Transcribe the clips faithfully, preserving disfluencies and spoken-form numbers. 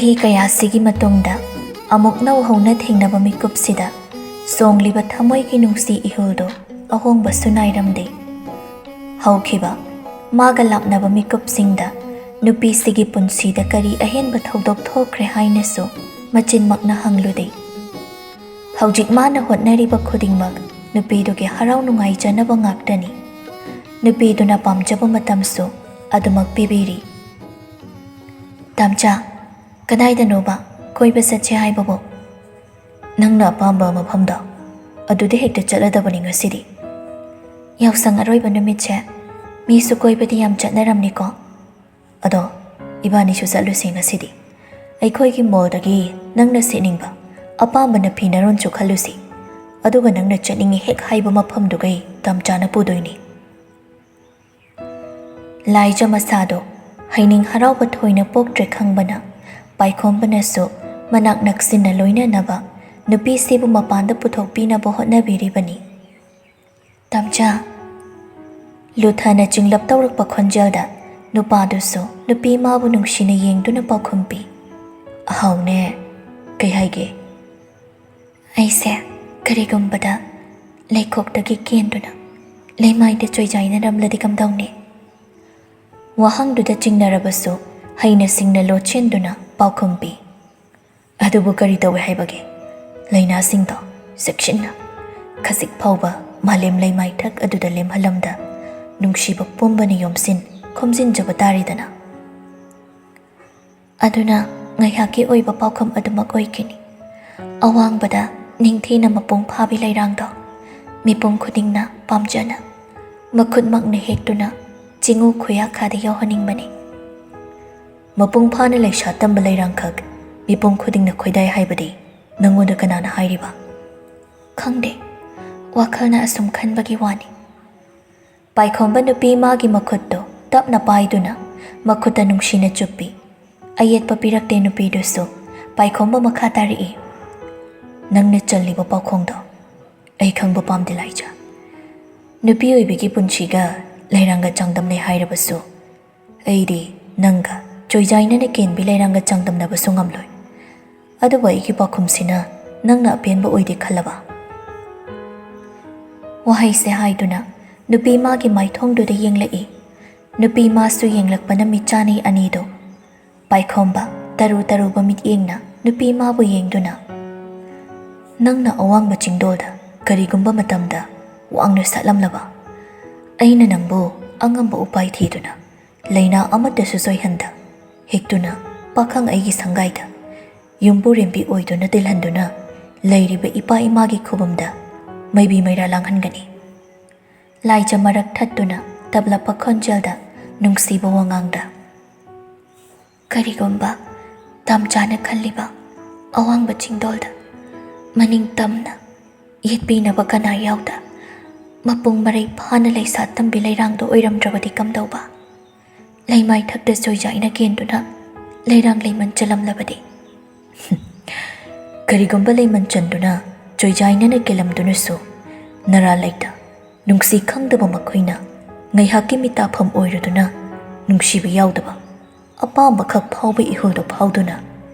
ꯆꯍꯤ ꯀꯌꯥꯁꯤꯒꯤ ꯃꯇꯨꯡꯗ ꯑꯃꯨꯛ ꯅꯧꯍꯧꯅ ꯊꯦꯡꯅꯕ ꯃꯤꯀꯨꯞꯁꯤꯗ ꯆꯣꯡꯂꯤꯕ ꯊꯃꯣꯏꯒꯤ ꯅꯨꯡꯁꯤ ꯏꯍꯨꯜꯗꯨ ꯑꯍꯣꯡꯕꯁꯨ ꯅꯥꯏꯔꯝꯗꯦ꯫ ꯍꯧꯈꯤꯕ ꯃꯥꯒ ꯂꯥꯞꯅꯕ ꯃꯤꯀꯨꯞꯁꯤꯡꯗ ꯅꯨꯄꯤꯁꯤꯒꯤ ꯄꯨꯟꯁꯤꯗ ꯀꯔꯤ ꯑꯍꯦꯟꯕ ꯊꯧꯗꯣꯛ ꯊꯣꯛꯈ꯭ꯔꯦ ꯍꯥꯏꯅꯁꯨ ꯃꯆꯤꯟꯃꯛꯅ ꯍꯪꯂꯨꯗꯦ꯫ ꯍꯧꯖꯤꯛ ꯃꯥꯅ ꯍꯣꯠꯅꯔꯤꯕ ꯈꯨꯗꯤꯡꯃꯛ ꯅꯨꯄꯤꯗꯨꯒꯤ ꯍꯔꯥꯎ ꯅꯨꯡꯉꯥꯏꯖꯅꯕ ꯉꯥꯛꯇꯅꯤ꯫ ꯅꯨꯄꯤꯗꯨꯅ ꯄꯥꯝꯖꯕ ꯃꯇꯝꯁꯨ ꯑꯗꯨꯃꯛ ꯄꯤꯕꯤꯔꯤ꯫ "ꯇꯥꯝꯆꯥ, ꯀꯗꯥꯏꯗꯅꯣꯕ ꯀꯣꯏꯕ ꯆꯠꯁꯦ ꯍꯥꯏꯕꯕꯨ?" "ꯅꯪꯅ ꯑꯄꯥꯝꯕ ꯃꯐꯝꯗꯣ ꯑꯗꯨꯗ ꯍꯦꯛꯇ ꯆꯠꯂꯗꯕꯅꯤ ꯉꯁꯤꯗꯤ꯫ ꯌꯥꯎꯁꯪ ꯑꯔꯣꯏꯕ ꯅꯨꯃꯤꯠꯁꯦ, ꯃꯤꯁꯨ ꯀꯣꯏꯕꯗꯤ ꯌꯥꯝ ꯆꯠꯅꯔꯝꯅꯤꯀꯣ꯫ ꯑꯗꯣ ꯏꯕꯥꯅꯤꯁꯨ ꯆꯠꯂꯨꯁꯤ ꯉꯁꯤꯗꯤ꯫ ꯑꯩꯈꯣꯏꯒꯤ ꯃꯣꯜꯗꯒꯤ ꯅꯪꯅ ꯁꯦꯠꯅꯤꯡꯕ ꯑꯄꯥꯝꯕ ꯅꯐꯤ ꯅꯔꯣꯟꯁꯨ ꯈꯜꯂꯨꯁꯤ꯫ ꯑꯗꯨꯒ ꯅꯪꯅ ꯆꯠꯅꯤꯡꯉꯤ ꯍꯦꯛ ꯍꯥꯏꯕ ꯃꯐꯝꯗꯨꯒꯩ ꯇꯥꯝꯆꯥꯅ ꯄꯨꯗꯣꯏꯅꯤ꯫" ꯂꯥꯏꯖ ꯃꯁꯥꯗꯣ ꯍꯩꯅꯤꯡ ꯍꯔꯥꯎꯕ ꯊꯣꯏꯅ ꯄꯣꯛꯇ꯭ꯔꯦ ꯈꯪꯕꯅ, ꯄꯥꯏꯈꯣꯝꯕꯅꯁꯨ ꯃꯅꯥꯛ ꯅꯛꯁꯤꯟꯅ ꯂꯣꯏꯅꯅꯕ ꯅꯨꯄꯤꯁꯤꯕꯨ ꯃꯄꯥꯟꯗ ꯄꯨꯊꯣꯛꯄꯤꯅꯕ ꯍꯣꯠꯅꯕꯤꯔꯤꯕꯅꯤ꯫ "ꯇꯥꯝꯆꯥ!" ꯂꯨꯊꯅ ꯆꯤꯡꯂꯞ ꯇꯧꯔꯛꯄ ꯈꯣꯟꯖꯦꯜꯗ ꯅꯨꯄꯥꯗꯨꯁꯨ ꯅꯨꯄꯤ ꯃꯥꯕꯨ ꯅꯨꯡꯁꯤꯅ ꯌꯦꯡꯗꯨꯅ ꯄꯥꯎꯈꯨꯝ ꯄꯤ꯫ "ꯑꯍꯥꯎꯅꯦ, ꯀꯩ ꯍꯥꯏꯒꯦ?" "ꯑꯩꯁꯦ ꯀꯔꯤꯒꯨꯝꯕꯗ ꯂꯩꯈꯣꯛꯇꯒꯤ ꯀꯦꯟꯗꯨꯅ ꯂꯩꯃꯥꯏꯗ ꯆꯣꯏꯖꯥꯏꯅꯔꯝꯂꯗꯤ ꯀꯝꯗꯧꯅꯤ?" ꯋꯥꯍꯪꯗꯨꯗ ꯆꯤꯡꯅꯔꯕꯁꯨ ꯍꯩꯅ ꯁꯤꯡꯅ ꯂꯣꯠꯁꯤꯟꯗꯨꯅ ꯄꯥꯎꯈꯨꯝ ꯄꯤ꯫ "ꯑꯗꯨꯕꯨ ꯀꯔꯤ ꯇꯧꯏ ꯍꯥꯏꯕꯒꯦ? ꯂꯥꯏꯅꯥꯁꯤꯡꯗꯣ ꯆꯦꯛꯁꯤꯟꯅ ꯈꯖꯤꯛ ꯐꯥꯎꯕ ꯃꯥꯂꯦꯝ ꯂꯩꯃꯥꯏꯊꯛ ꯑꯗꯨꯗ ꯂꯦꯝꯍꯜꯂꯝꯗ ꯅꯨꯡꯁꯤꯕ ꯄꯨꯝꯕꯅ ꯌꯣꯝꯁꯤꯟ ꯈꯣꯝꯖꯤꯟꯖꯕ ꯇꯥꯔꯦꯗꯅ꯫" ꯑꯗꯨꯅ ꯉꯥꯏꯍꯥꯛꯀꯤ ꯑꯣꯏꯕ ꯄꯥꯎꯈꯨꯝ ꯑꯗꯨꯃꯛ ꯑꯣꯏꯈꯤꯅꯤ꯫ ꯑꯋꯥꯡꯕꯗ ꯅꯤꯡꯊꯤꯅ ꯃꯄꯨꯡ ꯐꯥꯕꯤ ꯂꯩꯔꯥꯡꯗꯣ ꯃꯤꯄꯨꯝ ꯈꯨꯗꯤꯡꯅ ꯄꯥꯝꯖꯅ ꯃꯈꯨꯠꯃꯛꯅ ꯍꯦꯛꯇꯨꯅ ꯆꯤꯡꯉꯨ ꯈꯨꯌꯥꯈꯥꯗ ꯌꯧꯍꯟꯅꯤꯡꯕꯅꯤ꯫ "ꯃꯄꯨꯡ ꯐꯥꯅ ꯂꯩꯁꯥ ꯇꯝꯕ ꯂꯩꯔꯥꯡꯈꯛ ꯃꯤꯄꯨꯝ ꯈꯨꯗꯤꯡꯅ ꯈꯣꯏꯗꯥꯏ ꯍꯥꯏꯕꯗꯤ ꯅꯪꯉꯣꯟꯗ ꯀꯅꯥꯅ ꯍꯥꯏꯔꯤꯕ?" "ꯈꯪꯗꯦ, ꯋꯥꯈꯜꯅ ꯑꯁꯨꯝ ꯈꯟꯕꯒꯤ ꯋꯥꯅꯤ꯫" ꯄꯥꯏꯈꯣꯝꯕ ꯅꯨꯄꯤ ꯃꯥꯒꯤ ꯃꯈꯨꯠꯇꯣ ꯇꯞꯅ ꯄꯥꯏꯗꯨꯅ ꯃꯈꯨꯠꯇ ꯅꯨꯡꯁꯤꯅ ꯆꯨꯞꯄꯤ꯫ ꯑꯌꯦꯠꯄ ꯄꯤꯔꯛꯇꯦ ꯅꯨꯄꯤꯗꯨꯁꯨ꯫ ꯄꯥꯏꯈꯣꯝꯕ ꯃꯈꯥ ꯇꯥꯔꯛꯏ, "ꯅꯪꯅ ꯆꯜꯂꯤꯕ ꯄꯥꯎꯈꯣꯡꯗꯣ ꯑꯩ ꯈꯪꯕ ꯄꯥꯝꯗꯦ ꯂꯥꯏꯖ꯫ ꯅꯨꯄꯤ ꯑꯣꯏꯕꯤꯒꯤ ꯄꯨꯟꯁꯤꯒ ꯂꯩꯔꯥꯡꯒ ꯆꯥꯡꯗꯝꯅꯩ ꯍꯥꯏꯔꯕꯁꯨ ꯑꯩꯗꯤ ꯅꯪꯒ ꯆꯣꯏꯖꯥꯏꯅꯅ ꯀꯦꯟꯕꯤ ꯂꯩꯔꯥꯡꯒ ꯆꯥꯡꯗꯝꯅꯕꯁꯨ ꯉꯝꯂꯣꯏ꯫ ꯑꯗꯨꯕꯨ ꯑꯩꯒꯤ ꯄꯥꯎꯈꯨꯝꯁꯤꯅ ꯅꯪꯅ ꯑꯄꯦꯟꯕ ꯑꯣꯏꯗꯦ ꯈꯜꯂꯕ? ꯋꯥꯍꯩꯁꯦ ꯍꯥꯏꯗꯨꯅ ꯅꯨꯄꯤ ꯃꯥꯒꯤ ꯃꯥꯏꯊꯣꯡꯗꯨꯗ ꯌꯦꯡꯂꯛꯏ꯫ ꯅꯨꯄꯤ ꯃꯥꯁꯨ ꯌꯦꯡꯂꯛꯄꯅ ꯃꯤꯠꯆꯥꯅꯩ ꯑꯅꯤꯗꯣ꯫ ꯄꯥꯏꯈꯣꯝꯕ ꯇꯔꯨ ꯇꯔꯨꯕ ꯃꯤꯠꯌꯦꯡꯅ ꯅꯨꯄꯤ ꯃꯥꯕꯨ ꯌꯦꯡꯗꯨꯅ, "ꯅꯪꯅ ꯑꯋꯥꯡꯕ ꯆꯤꯡꯗꯣꯜꯗ ꯀꯔꯤꯒꯨꯝꯕ ꯃꯇꯝꯗ ꯋꯥꯡꯅ ꯁꯥꯠꯂꯝꯂꯕ, ꯑꯩꯅ ꯅꯪꯕꯨ ꯑꯉꯝꯕ ꯎꯄꯥꯏ ꯊꯤꯗꯨꯅ ꯂꯥꯏꯅꯥ ꯑꯃꯠꯇꯁꯨ ꯆꯣꯏꯍꯟꯗ ꯍꯦꯛꯇꯨꯅ ꯄꯥꯈꯪ ꯑꯩꯒꯤ ꯁꯪꯒꯥꯏꯗ ꯌꯨꯝꯕꯨꯔꯦꯝꯕꯤ ꯑꯣꯏꯗꯨꯅ ꯇꯤꯜꯍꯟꯗꯨꯅ ꯂꯩꯔꯤꯕ ꯏꯄꯥ ꯏꯃꯥꯒꯤ ꯈꯨꯕꯝꯗ ꯃꯩꯕꯤ ꯃꯩꯔꯥ ꯂꯥꯡꯍꯟꯒꯅꯤ꯫" ꯂꯥꯏꯖ ꯃꯔꯛ ꯊꯠꯇꯨꯅ ꯇꯞꯂꯞꯄ ꯈꯣꯟꯖꯦꯜꯗ ꯅꯨꯡꯁꯤꯕ ꯋꯥꯉꯥꯡꯗ, "ꯀꯔꯤꯒꯨꯝꯕ ꯇꯥꯝꯆꯥꯅ ꯈꯜꯂꯤꯕ ꯑꯋꯥꯡꯕ ꯆꯤꯡꯗꯣꯜꯗ ꯃꯅꯤꯡ ꯇꯝꯅ ꯌꯦꯠꯄꯤꯅꯕ ꯀꯅꯥ ꯌꯥꯎꯗ ꯃꯄꯨꯡ ꯃꯔꯩ ꯐꯥꯅ ꯂꯩꯁꯥ ꯇꯝꯕꯤ ꯂꯩꯔꯥꯡꯗꯣ ꯑꯣꯏꯔꯝꯗ꯭ꯔꯕꯗꯤ ꯀꯝꯗꯧꯕ? ꯂꯩꯃꯥꯏ ꯊꯛꯇ ꯆꯣꯏꯖꯥꯏꯅ ꯀꯦꯟꯗꯨꯅ ꯂꯩꯔꯥꯡ ꯂꯩꯃꯟ ꯆꯜꯂꯝꯂꯕꯗꯤ?" "ꯀꯔꯤꯒꯨꯝꯕ ꯂꯩꯃꯟ ꯆꯟꯗꯨꯅ ꯆꯣꯏꯖꯥꯏꯅꯅ ꯀꯦꯜꯂꯝꯗꯨꯅꯁꯨ ꯅꯔꯥ ꯂꯩꯇ ꯅꯨꯡꯁꯤ ꯈꯪꯗꯕ ꯃꯈꯣꯏꯅ ꯉꯥꯏꯍꯥꯛꯀꯤ ꯃꯤꯇꯥꯐꯝ ꯑꯣꯏꯔꯨꯗꯨꯅ ꯅꯨꯡꯁꯤꯕ ꯌꯥꯎꯗꯕ ꯑꯄꯥꯝꯕꯈꯛ ꯐꯥꯎꯕ ꯏꯍꯨꯜꯗꯨ ꯐꯥꯎꯗꯨꯅ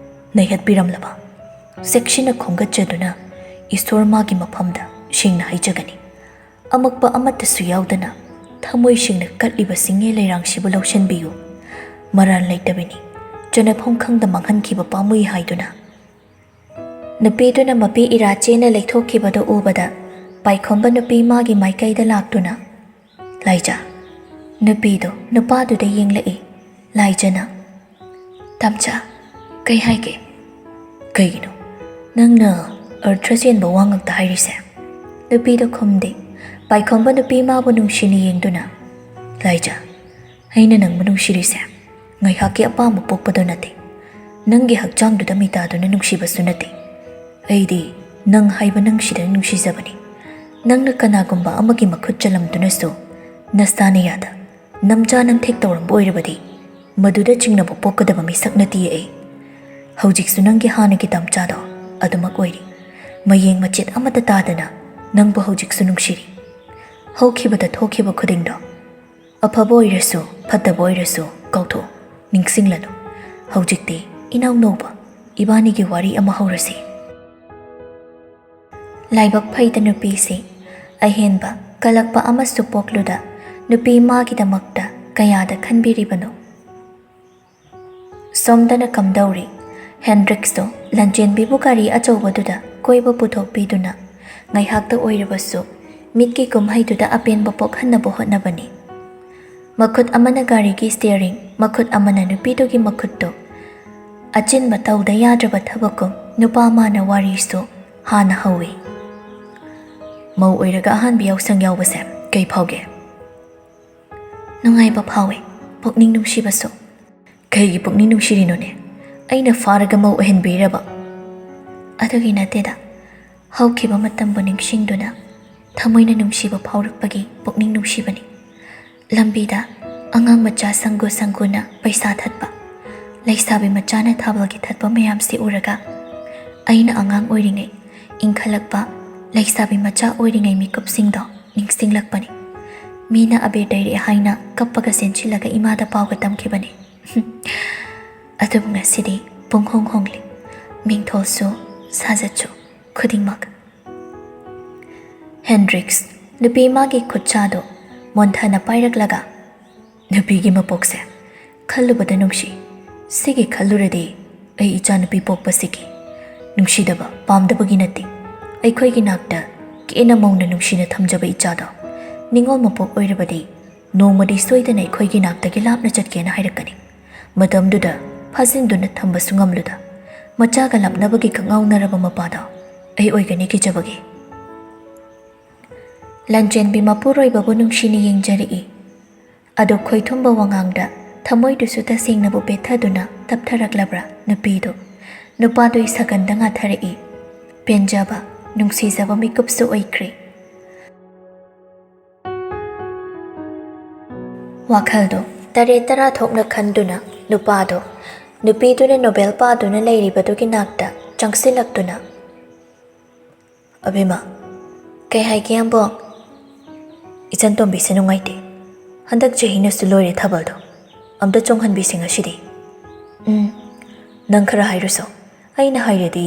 ꯅꯩꯍꯠꯄꯤꯔꯝꯂꯕ ꯆꯦꯛꯁꯤꯟꯅ ꯈꯣꯝꯒꯠꯆꯗꯨꯅ ꯏꯁꯣꯔ ꯃꯥꯒꯤ ꯃꯐꯝꯗ ꯁꯦꯡꯅ ꯍꯥꯏꯖꯒꯅꯤ꯫ ꯑꯃꯛꯄ ꯑꯃꯠꯇꯁꯨ ꯌꯥꯎꯗꯅ ꯊꯃꯣꯏ ꯁꯦꯡꯅ ꯀꯠꯂꯤꯕ ꯁꯤꯡꯉꯦ ꯂꯩꯔꯥꯡꯁꯤꯕꯨ ꯂꯧꯁꯤꯟꯕꯤꯌꯨ꯫ ꯃꯔꯥꯜ ꯂꯩꯇꯕꯤꯅꯤ꯫ ꯆꯅꯐꯝ ꯈꯪꯗ ꯃꯥꯡꯍꯟꯈꯤꯕ ꯄꯥꯝꯃꯨꯏ" ꯍꯥꯏꯗꯨꯅ ꯅꯨꯄꯤꯗꯨꯅ ꯃꯄꯤ ꯏꯔꯥ ꯆꯦꯟꯅ ꯂꯩꯊꯣꯛꯈꯤꯕꯗꯨ ꯎꯕꯗ ꯄꯥꯏꯈꯣꯝꯕ ꯅꯨꯄꯤ ꯃꯥꯒꯤ ꯃꯥꯏꯀꯩꯗ ꯂꯥꯛꯇꯨꯅ, "ꯂꯥꯏꯖꯥ?" ꯅꯨꯄꯤꯗꯨ ꯅꯨꯄꯥꯗꯨꯗ ꯌꯦꯡꯂꯛꯏ꯫ ꯂꯥꯏꯖꯅ, "ꯇꯥꯝꯆꯥ, ꯀꯩ ꯍꯥꯏꯒꯦ?" "ꯀꯩꯒꯤꯅꯣ ꯅꯪꯅ ꯑꯔꯊ ꯆꯦꯟꯕ ꯋꯥ ꯉꯥꯛꯇ ꯍꯥꯏꯔꯤꯁꯦ?" ꯅꯨꯄꯤꯗꯨ ꯈꯨꯝꯗꯦ꯫ ꯄꯥꯏꯈꯣꯝꯕ ꯅꯨꯄꯤ ꯃꯥꯕꯨ ꯅꯨꯡꯁꯤꯅ ꯌꯦꯡꯗꯨꯅ, "ꯂꯥꯏꯖꯥ, ꯑꯩꯅ ꯅꯪꯕꯨ ꯅꯨꯡꯁꯤꯔꯤꯁꯦ ꯉꯥꯏꯍꯥꯛꯀꯤ ꯑꯄꯥꯝꯕ ꯄꯣꯛꯄꯗꯨ ꯅꯠꯇꯦ꯫ ꯅꯪꯒꯤ ꯍꯛꯆꯥꯡꯗꯨꯗ ꯃꯤꯇꯥꯗꯨꯅ ꯅꯨꯡꯁꯤꯕꯁꯨ ꯅꯠꯇꯦ꯫ ꯑꯩꯗꯤ ꯅꯪ ꯍꯥꯏꯕ ꯅꯪꯁꯤꯗ ꯅꯨꯡꯁꯤꯖꯕꯅꯤ꯫ ꯅꯪꯅ ꯀꯅꯥꯒꯨꯝꯕ ꯑꯃꯒꯤ ꯃꯈꯨꯠ ꯆꯜꯂꯝꯗꯨꯅꯁꯨ ꯅꯁꯥꯅ ꯌꯥꯗ ꯅꯝꯖꯥ ꯅꯝꯊꯦꯛ ꯇꯧꯔꯝꯕ ꯑꯣꯏꯔꯕꯗꯤ ꯃꯗꯨꯗ ꯆꯤꯡꯅꯕ ꯄꯣꯛꯀꯗꯕ ꯃꯤꯁꯛ ꯅꯠꯇꯦ ꯑꯩ꯫ ꯍꯧꯖꯤꯛꯁꯨ ꯅꯪꯒꯤ ꯍꯥꯟꯅꯒꯤ ꯇꯥꯝꯆꯥꯗꯣ ꯑꯗꯨꯃꯛ ꯑꯣꯏꯔꯤ꯫ ꯃꯌꯦꯡ ꯃꯆꯦꯠ ꯑꯃꯠꯇ ꯇꯥꯗꯅ ꯅꯪꯕꯨ ꯍꯧꯖꯤꯛꯁꯨ ꯅꯨꯡꯁꯤꯔꯤ꯫ ꯍꯧꯈꯤꯕꯗ ꯊꯣꯛꯈꯤꯕ ꯈꯨꯗꯤꯡꯗꯣ, ꯑꯐꯕ ꯑꯣꯏꯔꯁꯨ ꯐꯠꯇꯕ ꯑꯣꯏꯔꯁꯨ, ꯀꯥꯎꯊꯣꯛꯎ꯫ "ꯅꯤꯡꯁꯤꯡꯂꯅꯨ, ꯍꯧꯖꯤꯛꯇꯤ ꯏꯅꯧ ꯅꯧꯕ ꯏꯕꯥꯅꯤꯒꯤ ꯋꯥꯔꯤ ꯑꯃ ꯍꯧꯔꯁꯤ꯫" ꯂꯥꯏꯕꯛ ꯐꯩꯗ ꯅꯨꯄꯤꯁꯤ ꯑꯍꯦꯟꯕ ꯀꯂꯛꯄ ꯑꯃꯁꯨ ꯄꯣꯛꯂꯨꯗ ꯅꯨꯄꯤ ꯃꯥꯒꯤꯗꯃꯛꯇ ꯀꯌꯥꯗ ꯈꯟꯕꯤꯔꯤꯕꯅꯣ꯫ ꯁꯣꯝꯗꯅ ꯀꯝꯗꯧꯔꯤ? ꯍꯦꯟꯗ꯭ꯔꯤꯛꯁꯇꯣ ꯂꯟꯆꯦꯟꯕꯤꯕꯨ ꯒꯥꯔꯤ ꯑꯆꯧꯕꯗꯨꯗ ꯀꯣꯏꯕ ꯄꯨꯊꯣꯛꯄꯤꯗꯨꯅ ꯉꯥꯏꯍꯥꯛꯇ ꯑꯣꯏꯔꯕꯁꯨ ꯃꯤꯠꯀꯤ ꯀꯨꯝꯍꯩꯗꯨꯗ ꯑꯄꯦꯟꯕ ꯄꯣꯛꯍꯟꯅꯕ ꯍꯣꯠꯅꯕꯅꯤ꯫ ꯃꯈꯨꯠ ꯑꯃꯅ ꯒꯥꯔꯤꯒꯤ ꯁ꯭ꯇꯤꯌꯔꯤꯡ, ꯃꯈꯨꯠ ꯑꯃꯅ ꯅꯨꯄꯤꯗꯨꯒꯤ ꯃꯈꯨꯠꯇꯨ꯫ ꯑꯆꯤꯟꯕ ꯇꯧꯗ ꯌꯥꯗ꯭ꯔꯕ ꯊꯕꯛꯀꯨꯝ ꯅꯨꯄꯥ ꯃꯥꯅ ꯋꯥꯔꯤꯁꯨ ꯍꯥꯟꯅ ꯍꯧꯏ꯫ "ꯃꯧ ꯑꯣꯏꯔꯒ ꯑꯍꯥꯟꯕ ꯌꯥꯎꯁꯪ ꯌꯥꯎꯕꯁꯦ ꯀꯩ ꯐꯥꯎꯒꯦ?" "ꯅꯨꯡꯉꯥꯏꯕ ꯐꯥꯎꯏ, ꯄꯨꯛꯅꯤꯡ ꯅꯨꯡꯁꯤꯕꯁꯨ꯫" "ꯀꯩꯒꯤ ꯄꯨꯛꯅꯤꯡ ꯅꯨꯡꯁꯤꯔꯤꯅꯣꯅꯦ? ꯑꯩꯅ ꯐꯥꯔꯒ ꯃꯧ ꯑꯣꯏꯍꯟꯕꯤꯔꯕ?" "ꯑꯗꯨꯒꯤ ꯅꯠꯇꯦꯗ, ꯍꯧꯈꯤꯕ ꯃꯇꯝꯕꯨ ꯅꯤꯡꯁꯤꯡꯗꯨꯅ ꯊꯃꯣꯏꯅ ꯅꯨꯡꯁꯤꯕ ꯐꯥꯎꯔꯛꯄꯒꯤ ꯄꯨꯛꯅꯤꯡ ꯅꯨꯡꯁꯤꯕꯅꯤ꯫ ꯂꯝꯕꯤꯗ ꯑꯉꯥꯡ ꯃꯆꯥ ꯁꯪꯒꯨ ꯁꯪꯒꯨꯅ ꯄꯩꯁꯥ ꯊꯠꯄ, ꯂꯩꯁꯥꯕꯤ ꯃꯆꯥꯅ ꯊꯥꯕꯜꯒꯤ ꯊꯠꯄ ꯃꯌꯥꯝꯁꯤ ꯎꯔꯒ ꯑꯩꯅ ꯑꯉꯥꯡ ꯑꯣꯏꯔꯤꯉꯩ ꯏꯟꯈꯠꯂꯛꯄ ꯂꯩꯁꯥꯕꯤ ꯃꯆꯥ ꯑꯣꯏꯔꯤꯉꯩ ꯃꯤꯀꯨꯞꯁꯤꯡꯗꯣ ꯅꯤꯡꯁꯤꯡꯂꯛꯄꯅꯤ꯫ ꯃꯤꯅ ꯑꯕꯦꯔ ꯇꯩꯔꯛꯑꯦ ꯍꯥꯏꯅ ꯀꯞꯄꯒ ꯆꯦꯟꯁꯤꯜꯂꯒ ꯏꯃꯥꯗ ꯄꯥꯎꯒ ꯇꯝꯈꯤꯕꯅꯤ꯫ ꯑꯗꯨꯕꯨ ꯉꯁꯤꯗꯤ ꯄꯨꯡꯍꯣꯡ ꯍꯣꯡꯂꯤ, ꯃꯤꯡꯊꯣꯜꯁꯨ ꯁꯥꯖꯠꯁꯨ ꯈꯨꯗꯤꯡꯃꯛ꯫" ꯍꯦꯟꯗ꯭ꯔꯤꯛꯁ ꯅꯨꯄꯤ ꯃꯥꯒꯤ ꯈꯨꯠꯁꯥꯗꯣ ꯃꯣꯟꯊꯅ ꯄꯥꯏꯔꯛꯂꯒ, "ꯅꯨꯄꯤꯒꯤ ꯃꯄꯣꯛꯁꯦ ꯈꯜꯂꯨꯕꯗ ꯅꯨꯡꯁꯤ꯫ ꯁꯤꯒꯤ ꯈꯜꯂꯨꯔꯗꯤ ꯑꯩ ꯏꯆꯥꯅꯨꯄꯤ ꯄꯣꯛꯄꯁꯤꯒꯤ ꯅꯨꯡꯁꯤꯗꯕ ꯄꯥꯝꯗꯕꯒꯤ ꯅꯠꯇꯦ꯫ ꯑꯩꯈꯣꯏꯒꯤ ꯅꯥꯛꯇ ꯀꯦꯅ ꯃꯧꯅ ꯅꯨꯡꯁꯤꯅ ꯊꯝꯖꯕ ꯏꯆꯥꯗꯣ ꯅꯤꯉꯣꯜ ꯃꯄꯣꯛ ꯑꯣꯏꯔꯕꯗꯤ ꯅꯣꯡꯃꯗꯤ ꯁꯣꯏꯗꯅ ꯑꯩꯈꯣꯏꯒꯤ ꯅꯥꯛꯇꯒꯤ ꯂꯥꯞꯅ ꯆꯠꯀꯦꯅ ꯍꯥꯏꯔꯛꯀꯅꯤ꯫ ꯃꯇꯝꯗꯨꯗ ꯐꯥꯖꯤꯟꯗꯨꯅ ꯊꯝꯕꯁꯨ ꯉꯝꯂꯨꯗ ꯃꯆꯥꯒ ꯂꯥꯞꯅꯕꯒꯤ ꯀꯛꯉꯥꯎꯅꯔꯕ ꯃꯄꯥꯗꯣ ꯑꯩ ꯑꯣꯏꯒꯅꯤ ꯀꯤꯖꯕꯒꯤ꯫" ꯂꯟꯆꯦꯟꯕꯤ ꯃꯄꯨꯔꯣꯏꯕꯕꯨ ꯅꯨꯡꯁꯤꯅ ꯌꯦꯡꯖꯔꯛꯏ꯫ ꯑꯗꯨ ꯈꯣꯏꯊꯨꯝꯕ ꯋꯥꯉꯥꯡꯗ ꯊꯃꯣꯏꯗꯨꯁꯨ ꯇꯁꯦꯡꯅꯕꯨ ꯄꯦꯠꯊꯗꯨꯅ ꯇꯞꯊꯔꯛꯂꯕ꯭ꯔꯥ ꯅꯨꯄꯤꯗꯨ? ꯅꯨꯄꯥꯗꯨꯒꯤ ꯁꯒꯟꯗ ꯉꯥꯊꯔꯛꯏ꯫ ꯄꯦꯟꯖꯕ, ꯅꯨꯡꯁꯤꯖꯕ ꯃꯤꯀꯨꯞꯁꯨ ꯑꯣꯏꯈ꯭ꯔꯦ꯫ ꯋꯥꯈꯜꯗꯣ ꯇꯔꯦꯠ ꯇꯔꯥ ꯊꯣꯛꯅ ꯈꯟꯗꯨꯅ ꯅꯨꯄꯥꯗꯣ ꯅꯨꯄꯤꯗꯨꯅ ꯅꯣꯕꯦꯜ ꯄꯥꯗꯨꯅ ꯂꯩꯔꯤꯕꯗꯨꯒꯤ ꯅꯥꯛꯇ ꯆꯪꯁꯤꯜꯂꯛꯇꯨꯅ, "ꯑꯕꯦꯝꯃ, ꯀꯩ ꯍꯥꯏꯒꯦ, ꯑꯕꯣꯛ?" "ꯏꯆꯟ ꯇꯣꯝꯕꯤꯁꯦ ꯅꯨꯡꯉꯥꯏꯇꯦ꯫ ꯍꯟꯗꯛ ꯆꯍꯤꯅꯁꯨ ꯂꯣꯏꯔꯦ ꯊꯥꯕꯜꯗꯣ꯫ ꯑꯝꯇ ꯆꯣꯡꯍꯟꯕꯤꯁꯤ ꯉꯁꯤꯗꯤ꯫ ꯎꯝ, ꯅꯪ ꯈꯔ ꯍꯥꯏꯔꯨꯁꯣ꯫ ꯑꯩꯅ ꯍꯥꯏꯔꯗꯤ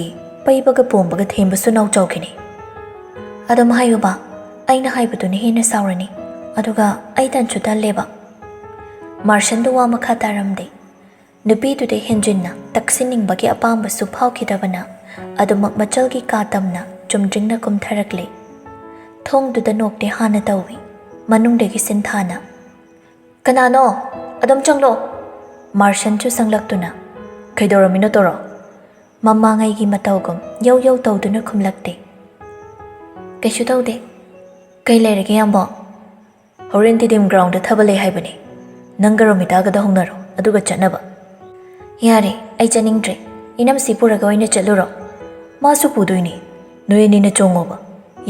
ꯄꯩꯕꯒ ꯄꯣꯝꯕꯒ ꯊꯦꯝꯕꯁꯨ ꯅꯥꯎꯆꯥꯎꯈꯤꯅꯤ꯫ ꯑꯗꯨꯝ ꯍꯥꯏꯌꯨꯕ, ꯑꯩꯅ ꯍꯥꯏꯕꯗꯨꯅ ꯍꯦꯟꯅ ꯁꯥꯎꯔꯅꯤ꯫ ꯑꯗꯨꯒ ꯑꯩ ꯇꯟꯁꯨ ꯇꯜꯂꯦꯕ꯫ ꯃꯥꯔꯁꯟꯗꯨ ꯋꯥ ꯃꯈꯥ ꯇꯥꯔꯝꯗꯦ꯫ ꯅꯨꯄꯤꯗꯨꯗ ꯍꯦꯟꯖꯤꯟꯅ ꯇꯛꯁꯤꯟꯅꯤꯡꯕꯒꯤ ꯑꯄꯥꯝꯕꯁꯨ ꯐꯥꯎꯈꯤꯗꯕꯅ ꯑꯗꯨꯃꯛ ꯃꯆꯜꯒꯤ ꯀꯥ ꯇꯝꯅ ꯆꯨꯝꯗ꯭ꯔꯤꯡꯅ ꯀꯨꯝꯊꯔꯛꯂꯦ꯫ ꯊꯣꯡꯗꯨꯗ ꯅꯣꯛꯇꯤ ꯍꯥꯟꯅ ꯇꯧꯏ꯫ ꯃꯅꯨꯡꯗꯒꯤ ꯁꯤꯟꯊꯥꯅ, "ꯀꯅꯥꯅꯣ? ꯑꯗꯨꯝ ꯆꯪꯂꯣ!" ꯃꯥꯔꯁꯟꯁꯨ ꯆꯪꯂꯛꯇꯨꯅ, "ꯀꯩꯗꯧꯔꯝꯃꯤꯅꯣ ꯇꯣꯔꯣ?" ꯃꯃꯥꯡꯉꯩꯒꯤ ꯃꯇꯧꯒꯨꯝ ꯌꯧ ꯌꯧ ꯇꯧꯗꯨꯅ ꯈꯨꯝꯂꯛꯇꯦ꯫ "ꯀꯩꯁꯨ ꯇꯧꯗꯦ꯫ ꯀꯩ ꯂꯩꯔꯒꯦ, ꯌꯥꯝꯕꯣ?" "ꯍꯣꯔꯦꯟ ꯇꯤꯗꯤꯝ ꯒ꯭ꯔꯥꯎꯟꯗ ꯊꯥꯕꯜ ꯂꯩ ꯍꯥꯏꯕꯅꯤ꯫ ꯅꯪꯒ ꯔꯣꯃꯤꯇꯥꯒꯗ ꯍꯧꯅꯔꯣ, ꯑꯗꯨꯒ ꯆꯠꯅꯕ꯫" "ꯌꯥꯔꯦ, ꯑꯩ ꯆꯠꯅꯤꯡꯗ꯭ꯔꯦ꯫ ꯏꯅꯝꯁꯤ ꯄꯨꯔꯒ ꯑꯣꯏꯅ ꯆꯠꯂꯨꯔꯣ꯫" "ꯃꯥꯁꯨ ꯄꯨꯗꯣꯏꯅꯤ꯫ ꯅꯣꯏ ꯑꯅꯤꯅ ꯆꯣꯡꯉꯣꯕ꯫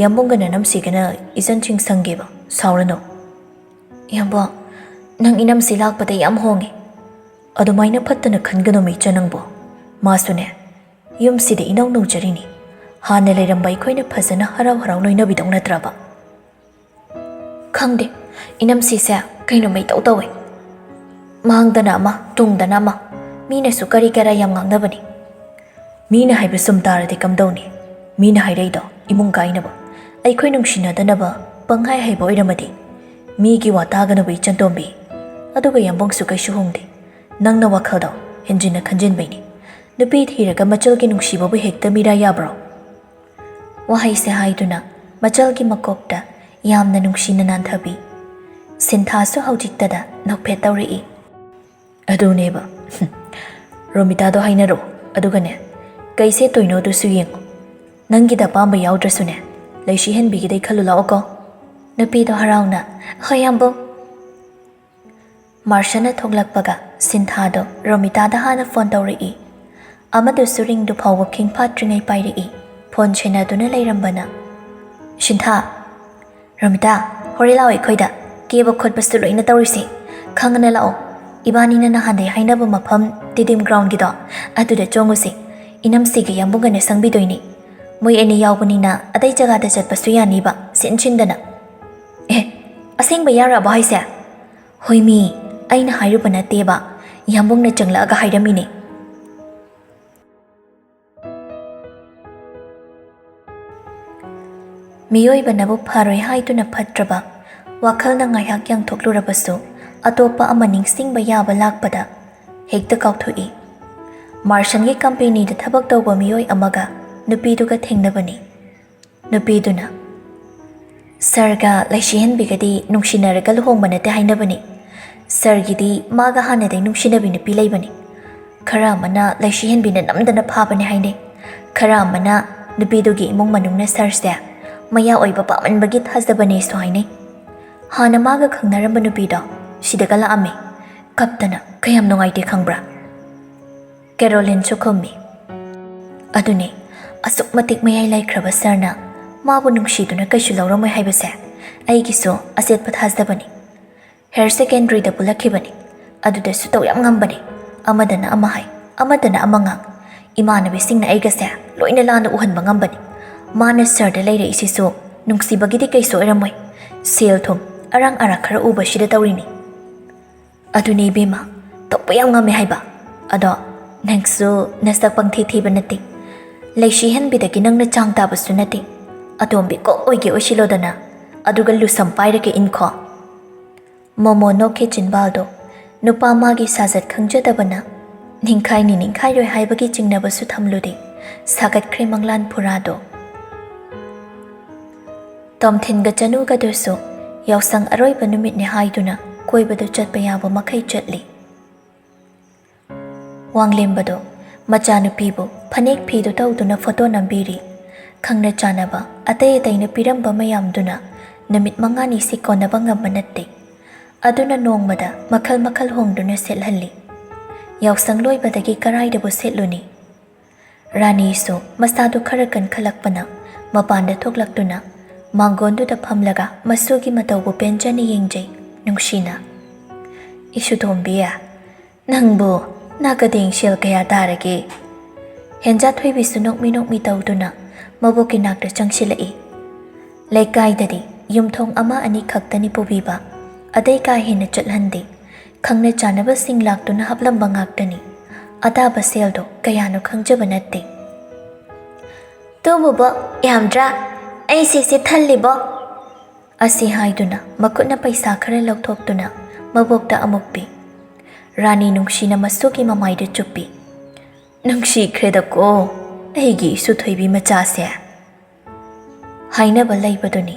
ꯌꯥꯝꯕꯨꯡꯒ ꯅꯅꯝꯁꯤꯒꯅ ꯏꯆꯟꯁꯤꯡ ꯁꯪꯒꯦꯕ, ꯁꯥꯎꯔꯅꯨ꯫" "ꯌꯥꯝꯕꯣ, ꯅꯪ ꯏꯅꯝꯁꯤ ꯂꯥꯛꯄꯗ ꯌꯥꯝ ꯍꯣꯡꯉꯦ꯫" "ꯑꯗꯨꯃꯥꯏꯅ ꯐꯠꯇꯅ ꯈꯟꯒꯅꯨ ꯃꯤ ꯏꯆꯟ ꯅꯪꯕꯣ꯫ ꯃꯥꯁꯨꯅꯦ, ꯌꯨꯝꯁꯤꯗ ꯏꯅꯧ ꯅꯧꯖꯔꯤꯅꯤ꯫ ꯍꯥꯟꯅ ꯂꯩꯔꯝꯕ ꯑꯩꯈꯣꯏꯅ ꯐꯖꯅ ꯍꯔꯥꯎ ꯍꯔꯥꯎ ꯂꯣꯏꯅꯕꯤꯗꯧ ꯅꯠꯇ꯭ꯔꯕ?" "ꯈꯪꯗꯦ, ꯏꯅꯝꯁꯤꯁꯦ ꯀꯩꯅꯣ ꯃꯩꯇꯧ ꯇꯧꯋꯦ꯫ ꯃꯥꯡꯗꯅ ꯑꯃ, ꯇꯨꯡꯗꯅ ꯑꯃ꯫ ꯃꯤꯅꯁꯨ ꯀꯔꯤ ꯀꯔꯥ ꯌꯥꯝ ꯉꯥꯡꯅꯕꯅꯤ꯫" "ꯃꯤꯅ ꯍꯥꯏꯕ ꯆꯨꯝ ꯇꯥꯔꯗꯤ ꯀꯝꯗꯧꯅꯤ? ꯃꯤꯅ ꯍꯥꯏꯔꯛꯏꯗꯣ ꯏꯃꯨꯡ ꯀꯥꯏꯅꯕ, ꯑꯩꯈꯣꯏ ꯅꯨꯡꯁꯤꯅꯗꯅꯕ ꯄꯪꯍꯥꯏ ꯍꯥꯏꯕ ꯑꯣꯏꯔꯝꯃꯗꯤ꯫ ꯃꯤꯒꯤ ꯋꯥ ꯇꯥꯒꯅꯨꯕ ꯏꯆꯟꯇꯣꯝꯕꯤ꯫ ꯑꯗꯨꯒ ꯌꯥꯝꯕꯨꯡꯁꯨ ꯀꯩꯁꯨ ꯍꯣꯡꯗꯦ꯫ ꯅꯪꯅ ꯋꯥꯈꯜꯗꯣ ꯍꯦꯟꯖꯤꯟꯅ ꯈꯟꯖꯤꯟꯕꯩꯅꯤ꯫ ꯅꯨꯄꯤ ꯊꯤꯔꯒ ꯃꯆꯜꯒꯤ ꯅꯨꯡꯁꯤꯕꯕꯨ ꯍꯦꯛꯇ ꯃꯤꯔꯥ ꯌꯥꯕ꯭ꯔꯣ?" ꯋꯥꯍꯩꯁꯦ ꯍꯥꯏꯗꯨꯅ ꯃꯆꯜꯒꯤ ꯃꯀꯣꯛꯇ ꯌꯥꯝꯅ ꯅꯨꯡꯁꯤꯅ ꯅꯥꯟꯊꯕꯤ꯫ ꯁꯤꯟꯊꯥꯁꯨ ꯍꯧꯖꯤꯛꯇꯗ ꯅꯣꯛꯐꯦꯠ ꯇꯧꯔꯛꯏ꯫ "ꯑꯗꯨꯅꯦꯕ꯫ ꯔꯣꯃꯤꯇꯥꯗꯣ ꯍꯥꯏꯅꯔꯣ꯫ ꯑꯗꯨꯒꯅꯦ, ꯀꯩ ꯁꯦꯠꯇꯣꯏꯅꯣꯗꯨꯁꯨ ꯌꯦꯡꯉꯣ꯫ ꯅꯪꯒꯤꯗ ꯑꯄꯥꯝꯕ ꯌꯥꯎꯗ꯭ꯔꯁꯨꯅꯦ, ꯂꯩꯁꯤ ꯍꯦꯟꯕꯤꯒꯤꯗꯩ ꯈꯜꯂꯨ ꯂꯥꯛꯑꯣꯀꯣ꯫" ꯅꯨꯄꯤꯗꯣ ꯍꯔꯥꯎꯅ, "ꯍꯣꯏ, ꯌꯥꯝꯕꯨꯡ꯫" ꯃꯥꯔꯁꯟꯅ ꯊꯣꯛꯂꯛꯄꯒ ꯁꯤꯟꯊꯥꯗꯣ ꯔꯣꯃꯤꯇꯥꯗ ꯍꯥꯟꯅ ꯐꯣꯟ ꯇꯧꯔꯛꯏ꯫ ꯑꯃꯗꯨꯁꯨ ꯔꯤꯡꯗꯨ ꯐꯥꯎꯕ ꯈꯤꯡꯐꯥꯠꯇ꯭ꯔꯤꯉꯩ ꯄꯥꯏꯔꯛꯏ꯫ ꯐꯣꯟ ꯁꯦꯟꯅꯗꯨꯅ ꯂꯩꯔꯝꯕꯅ, "ꯁꯤꯟꯊꯥ, ꯔꯣꯃꯤꯇꯥ, ꯍꯣꯔꯦꯟ ꯂꯥꯛꯑꯣ ꯑꯩꯈꯣꯏꯗ꯫ ꯀꯦꯕ ꯈꯣꯠꯄꯁꯨ ꯂꯣꯏꯅ ꯇꯧꯔꯤꯁꯦ꯫ ꯈꯪꯉꯅ ꯂꯥꯛꯑꯣ꯫ ꯏꯕꯥꯅꯤꯅ ꯅꯍꯥꯟꯗꯩ ꯍꯥꯏꯅꯕ ꯃꯐꯝ ꯇꯤꯗꯤꯝ ꯒ꯭ꯔꯥꯎꯟꯒꯤꯗꯣ, ꯑꯗꯨꯗ ꯆꯣꯡꯉꯨꯁꯦ꯫ ꯏꯅꯝꯁꯤꯒ ꯌꯥꯝꯕꯨꯡꯒꯅ ꯁꯪꯕꯤꯗꯣꯏꯅꯤ꯫ ꯃꯣꯏ ꯑꯅꯤ ꯌꯥꯎꯕꯅꯤꯅ ꯑꯇꯩ ꯖꯒꯥꯗ ꯆꯠꯄꯁꯨ ꯌꯥꯅꯤꯕ, ꯁꯤꯟ ꯁꯤꯟꯗꯅ꯫" "ꯑꯦ, ꯑꯁꯦꯡꯕ ꯌꯥꯔꯕꯣ ꯍꯥꯏꯁꯦ?" "ꯍꯣꯏꯃꯤ, ꯑꯩꯅ ꯍꯥꯏꯔꯨꯕ ꯅꯠꯇꯦꯕ, ꯌꯥꯝꯕꯨꯡꯅ ꯆꯪꯂꯛꯑꯒ ꯍꯥꯏꯔꯝꯃꯤꯅꯦ꯫ ꯃꯤꯑꯣꯏꯕꯅꯕꯨ ꯐꯔꯣꯏ ꯍꯥꯏꯗꯨꯅ ꯐꯠꯇ꯭ꯔꯕ ꯋꯥꯈꯜꯅ ꯉꯥꯏꯍꯥꯛ ꯌꯥꯡꯊꯣꯛꯂꯨꯔꯕꯁꯨ, ꯑꯇꯣꯞꯄ ꯑꯃ ꯅꯤꯡꯁꯤꯡꯕ ꯌꯥꯕ ꯂꯥꯛꯄꯗ ꯍꯦꯛꯇ ꯀꯥꯎꯊꯣꯛꯏ꯫ ꯃꯥꯔꯁꯟꯒꯤ ꯀꯝꯄꯦꯅꯤꯗ ꯊꯕꯛ ꯇꯧꯕ ꯃꯤꯑꯣꯏ ꯑꯃꯒ ꯅꯨꯄꯤꯗꯨꯒ ꯊꯦꯡꯅꯕꯅꯤ꯫ ꯅꯨꯄꯤꯗꯨꯅ, "ꯁꯔꯒ ꯂꯩꯁꯤꯍꯟꯕꯤꯒꯗꯤ ꯅꯨꯡꯁꯤꯅꯔꯒ ꯂꯨꯍꯣꯡꯕ ꯅꯠꯇꯦ ꯍꯥꯏꯅꯕꯅꯤ꯫ ꯁꯔꯒꯤꯗꯤ ꯃꯥꯒ ꯍꯥꯟꯅꯗꯩ ꯅꯨꯡꯁꯤꯅꯕꯤ ꯅꯨꯄꯤ ꯂꯩꯕꯅꯤ꯫ ꯈꯔ ꯑꯃꯅ ꯂꯩꯁꯤꯍꯟꯕꯤꯅ ꯅꯝꯗꯅ ꯐꯥꯕꯅꯦ ꯍꯥꯏꯅꯩ꯫ ꯈꯔ ꯑꯃꯅ ꯅꯨꯄꯤꯗꯨꯒꯤ ꯏꯃꯨꯡ ꯃꯅꯨꯡꯅ ꯁꯔꯁꯦ ꯃꯌꯥ ꯑꯣꯏꯕ ꯄꯥꯝꯃꯟꯕꯒꯤ ꯊꯥꯖꯕꯅꯦꯁꯨ ꯍꯥꯏꯅꯩ꯫ ꯍꯥꯟꯅ ꯃꯥꯒ ꯈꯪꯅꯔꯝꯕ ꯅꯨꯄꯤꯗꯣ ꯁꯤꯗꯒ ꯂꯥꯛꯑꯝꯃꯤ꯫ ꯀꯞꯇꯅ ꯀꯌꯥꯝ ꯅꯨꯡꯉꯥꯏꯇꯦ ꯈꯪꯕ꯭ꯔꯥ?" ꯀꯦꯔꯣꯂꯤꯟꯁꯨ ꯈꯨꯝꯃꯤ꯫ "ꯑꯗꯨꯅꯦ, ꯑꯁꯨꯛ ꯃꯇꯤꯛ ꯃꯌꯥꯏ ꯂꯩꯈ꯭ꯔꯕ ꯁꯔꯅ ꯃꯥꯕꯨ ꯅꯨꯡꯁꯤꯗꯨꯅ ꯀꯩꯁꯨ ꯂꯧꯔꯝꯃꯣꯏ ꯍꯥꯏꯕꯁꯦ ꯑꯩꯒꯤꯁꯨ ꯑꯆꯦꯠꯄ ꯊꯥꯖꯕꯅꯤ꯫ ꯍꯥꯌꯔ ꯁꯦꯀꯦꯟꯗꯔꯤꯗ ꯄꯨꯜꯂꯛꯈꯤꯕꯅꯤ꯫ ꯑꯗꯨꯗꯁꯨ ꯇꯧ ꯌꯥꯝ ꯉꯝꯕꯅꯤ꯫ ꯑꯃꯗꯅ ꯑꯃ ꯍꯥꯏ, ꯑꯃꯗꯅ ꯑꯃ ꯉꯥꯡ꯫ ꯏꯃꯥꯟꯅꯕꯤꯁꯤꯡꯅ ꯑꯩꯒꯁꯦ ꯂꯣꯏꯅ ꯂꯥꯟꯅ ꯎꯍꯟꯕ ꯉꯝꯕꯅꯤ꯫ ꯃꯥꯅ ꯁꯔꯗ ꯂꯩꯔꯛꯏꯁꯤꯁꯨ ꯅꯨꯡꯁꯤꯕꯒꯤꯗꯤ ꯀꯩꯁꯨ ꯑꯣꯏꯔꯝꯃꯣꯏ꯫ ꯁꯦꯜ ꯊꯨꯝ, ꯑꯔꯥꯡ ꯑꯔꯥꯛ ꯈꯔ ꯎꯕꯁꯤꯗ ꯇꯧꯔꯤꯅꯤ꯫ ꯑꯗꯨꯅꯦ ꯏꯕꯦꯝꯃ, ꯇꯧꯕ ꯌꯥꯝ ꯉꯝꯃꯦ ꯍꯥꯏꯕ꯫ ꯑꯗꯣ ꯅꯪꯁꯨ ꯅꯁꯛ ꯄꯪꯊꯤ ꯊꯤꯕ ꯅꯠꯇꯦ꯫ ꯂꯩꯁꯤꯍꯟꯕꯤꯗꯒꯤ ꯅꯪꯅ ꯆꯥꯡ ꯇꯥꯕꯁꯨ ꯅꯠꯇꯦ꯫ ꯑꯇꯣꯝꯕꯤ ꯀꯣꯛ ꯑꯣꯏꯒꯦ ꯑꯣꯏꯁꯤꯜꯂꯣꯗꯅ, ꯑꯗꯨꯒ ꯂꯨꯁꯝ ꯄꯥꯏꯔꯒ ꯏꯟꯈꯣ꯫" ꯃꯣꯃꯣ ꯅꯣꯛꯈꯤ ꯆꯤꯟꯕꯥꯜꯗꯣ꯫ ꯅꯨꯄꯥ ꯃꯥꯒꯤ ꯁꯥꯖꯠ ꯈꯪꯖꯗꯕꯅ ꯅꯤꯡꯈꯥꯏꯅꯤ ꯅꯤꯡꯈꯥꯏꯔꯣꯏ ꯍꯥꯏꯕꯒꯤ ꯆꯤꯡꯅꯕꯁꯨ ꯊꯝꯂꯨꯗꯦ꯫ ꯁꯥꯒꯠꯈ꯭ꯔꯦ ꯃꯪꯂꯥꯟ ꯐꯨꯔꯥꯗꯣ꯫ ꯇꯣꯝꯊꯤꯟꯒ ꯆꯅꯨꯒꯗꯨꯁꯨ ꯌꯥꯎꯁꯪ ꯑꯔꯣꯏꯕ ꯅꯨꯃꯤꯠꯅꯤ ꯍꯥꯏꯗꯨꯅ ꯀꯣꯏꯕꯗꯨ ꯆꯠꯄ ꯌꯥꯕ ꯃꯈꯩ ꯆꯠꯂꯤ꯫ ꯋꯥꯡꯂꯦꯝꯕꯗꯣ ꯃꯆꯥꯅꯨꯄꯤꯕꯨ ꯐꯅꯦꯛ ꯐꯤꯗꯨ ꯇꯧꯗꯨꯅ ꯐꯣꯇꯣ ꯅꯝꯕꯤꯔꯤ꯫ ꯈꯪꯅ ꯆꯥꯟꯅꯕ ꯑꯇꯩ ꯑꯇꯩꯅ ꯄꯤꯔꯝꯕ ꯃꯌꯥꯝꯗꯨꯅ ꯅꯨꯃꯤꯠ ꯃꯉꯥꯅꯤꯁꯤ ꯀꯣꯟꯅꯕ ꯉꯝꯕ ꯅꯠꯇꯦ꯫ ꯑꯗꯨꯅ ꯅꯣꯡꯃꯗ ꯃꯈꯜ ꯃꯈꯜ ꯍꯣꯡꯗꯨꯅ ꯁꯦꯠꯍꯜꯂꯤ꯫ ꯌꯥꯎꯁꯪ ꯂꯣꯏꯕꯗꯒꯤ ꯀꯔꯥꯏꯗꯕꯨ ꯁꯦꯠꯂꯨꯅꯤ? ꯔꯥꯅꯤꯁꯨ ꯃꯁꯥꯗꯨ ꯈꯔ ꯀꯟꯈꯠꯂꯛꯄꯅ ꯃꯄꯥꯟꯗ ꯊꯣꯛꯂꯛꯇꯨꯅ ꯃꯥꯡꯒꯣꯟꯗꯨꯗ ꯐꯝꯂꯒ ꯃꯁꯨꯒꯤ ꯃꯇꯧꯕꯨ ꯄꯦꯟꯖꯅ ꯌꯦꯡꯖꯩ ꯅꯨꯡꯁꯤꯅ꯫ "ꯏꯁꯨꯇꯣꯝꯕꯤ, ꯅꯪꯕꯨ ꯅꯥꯀꯗꯦꯡ ꯁꯦꯜ ꯀꯌꯥ ꯇꯥꯔꯒꯦ?" ꯍꯦꯟꯖꯥꯊꯣꯏꯕꯤꯁꯨ ꯅꯣꯛꯃꯤ ꯅꯣꯛꯃꯤ ꯇꯧꯗꯨꯅ ꯃꯕꯣꯛꯀꯤ ꯅꯥꯛꯇ ꯆꯪꯁꯤꯜꯂꯛꯏ꯫ ꯂꯩꯀꯥꯏꯗꯗꯤ ꯌꯨꯝꯊꯣꯡ ꯑꯃ ꯑꯅꯤ ꯈꯛꯇꯅꯤ ꯄꯨꯕꯤꯕ, ꯑꯇꯩ ꯀꯥ ꯍꯦꯟꯅ ꯆꯠꯍꯟꯗꯦ꯫ ꯈꯪꯅ ꯆꯥꯟꯅꯕꯁꯤꯡ ꯂꯥꯛꯇꯨꯅ ꯍꯥꯞꯂꯝꯕ ꯉꯥꯛꯇꯅꯤ꯫ ꯑꯇꯥꯕ ꯁꯦꯜꯗꯣ ꯀꯌꯥꯅꯣ ꯈꯪꯖꯕ ꯅꯠꯇꯦ꯫ "ꯇꯨ ꯕꯣꯕꯣꯛ, ꯌꯥꯝꯗ꯭ꯔꯥ? ꯑꯩ ꯁꯤꯁꯦ ꯊꯜꯂꯤꯕꯣ?" ꯑꯁꯤ ꯍꯥꯏꯗꯨꯅ ꯃꯈꯨꯠꯅ ꯄꯩꯁꯥ ꯈꯔ ꯂꯧꯊꯣꯛꯇꯨꯅ ꯃꯕꯣꯛꯇ ꯑꯃꯨꯛ ꯄꯤ꯫ ꯔꯥꯅꯤ ꯅꯨꯡꯁꯤꯅ ꯃꯁꯨꯒꯤ ꯃꯃꯥꯏꯗ ꯆꯨꯞꯄꯤ꯫ "ꯅꯨꯡꯁꯤꯈ꯭ꯔꯦꯗꯀꯣ, ꯑꯩꯒꯤ ꯏꯁꯨ ꯊꯣꯏꯕꯤ ꯃꯆꯥꯁꯦ" ꯍꯥꯏꯅꯕ ꯂꯩꯕꯗꯨꯅꯤ꯫